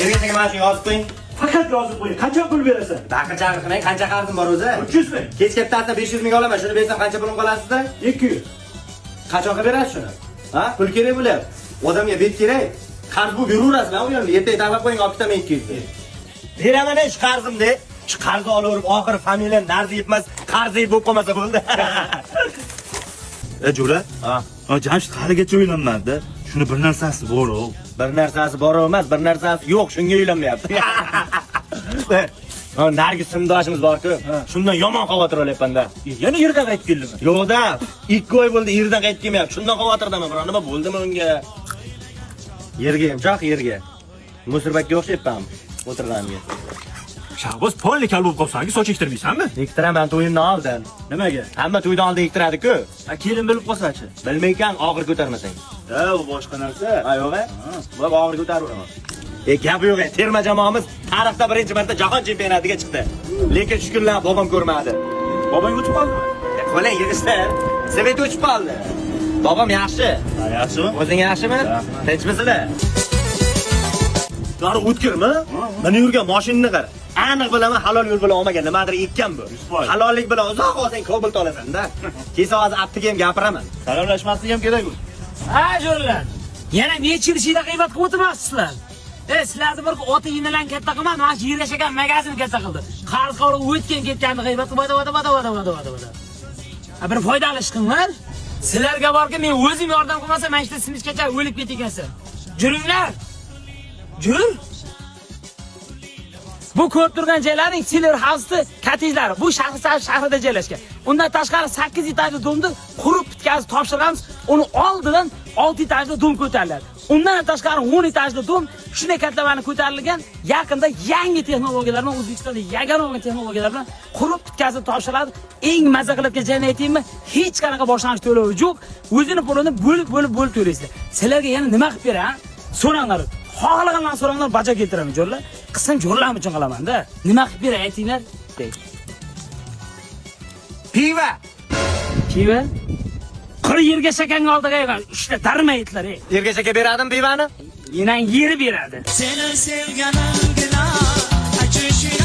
Ergash mana shuni yozib qo'ying. Faqat yozib qo'ying. Qachon pul berasan? Baqir chaqir qilmang, qancha qarzim bor o'zi? 300 ming. Kechga bittasida 500 ming olaman. Shuni bersam qancha pulim qoladi sizda? 200. Qachon qilib berasiz shuni? Ha? Pul kerak bo'lyapti. Odamga bet kerak. Qarz bo'lib yuraverasizlar, u yerda. Ertaga taxlab qo'ying, olib ketaman 200 ni. Beraman shu qarzimni. Shu qarzni olaverib, oxiri familiya narzi yetmas, qarzi bo'lib qolmasa bo'ldi. E jo'ra, Ha. ha, Jamshid haligacha uylanmadi. Shuni bir narsasi bor u. Bir narsasi bor emas, bir narsasi yo'q, shunga uylanmayapti. Ha, Nargiz sinfdoshimiz bor-ku. Shundan yomon xavotir olyapman-da. Yana yerdan qaytib keldimi? Yo'q-da, 2 oy bo'ldi, yerdan qaytib kelmayapti. Shundan xavotirdaman, biron nima bo'ldimi unga? Yerga yumshoq yerga. Musurbakka o'xshayapman o'tirganimga. Shahboz, polni kal bo'lib qolsanki, soch ektirmaysanmi? Ektiraman to'yimdan oldin. Nimaga? Hamma to'ydan oldin ektiradi-ku. Ha, kelin bilib qolsa-chi? Bilmaykan, og'ir ko'tarmasang. Ha, u boshqa narsa. Ha, yo'q-a? Bu og'ir ko'taraveraman. E, gap yo'q, terma jamoamiz tarixda birinchi marta jahon chempionatiga chiqdi. Lekin shu kunlar bobom ko'rmadi. Bobong o'tib qoldimi? Qo'ling yig'ishtir. Svet o'chib qoldi. Bobom yaxshi. Ha, yaxshimi? O'zing yaxshimi? Rahmat. Tinchmisizlar? Dori o'tkirmi? Mana yurgan mashinani qara. Aniq bilaman, halol yo'l bilan olmagan, nimadir ekkan bu. 100%. Halollik bilan uzoq olsang kobalt olasan-da. Kelsa hozir aptiga ham gapiraman. Salomlashmaslik ham kerak u. Ha, jo'rlar. Yana necha yil ishida g'iybat qilib o'tirmoqchisizlar? E, sizlarni bir ota enalarni katta qilmadi, mana shu yerda yashagan magazin katta qildi. Qarz qolib o'tgan ketganni g'iybat qilib vada vada vada vada vada vada vada. Ha, bir foydali ish qilinglar. Sizlarga borki, men o'zim yordam qilmasam, mana shu simichgacha o'lib ketakansan. Juringlar. Jur. Bu ko'rib turgan joylaring Silver House'ni kottejlari. Bu Shahrisabz shahrida joylashgan. Undan tashqari 8 etajli domni qurib bitkazib topshiramiz. Uni oldidan 6 etajli dom ko'tariladi. Undan tashqari 10 etajli dom shunday katlamani ko'tarilgan. Yaqinda yangi texnologiyalar bilan O'zbekistonda yagona bo'lgan texnologiyalar bilan qurib bitkazib topshiradi. Eng maza qiladigan joyini aytaymi? Hech qanaqa boshlang'ich to'lovi yo'q. O'zini pulini bo'lib bo'lib bo'lib to'laysizlar. Sizlarga yana nima qilib beray? So'ranglar. Xohlaganlarni so'ranglar, bajo keltiraman jo'rlar. Qilsam jo'rlar uchun qilaman-da. Nima qilib beray aytinglar? Dey. Piva. Piva? Qir yerga shakanga oldiga aygan. Uchta darmayitlar, ey. Ergash aka beradim pivani. Yenang yeri beradi. Seni sevganimgina achishing.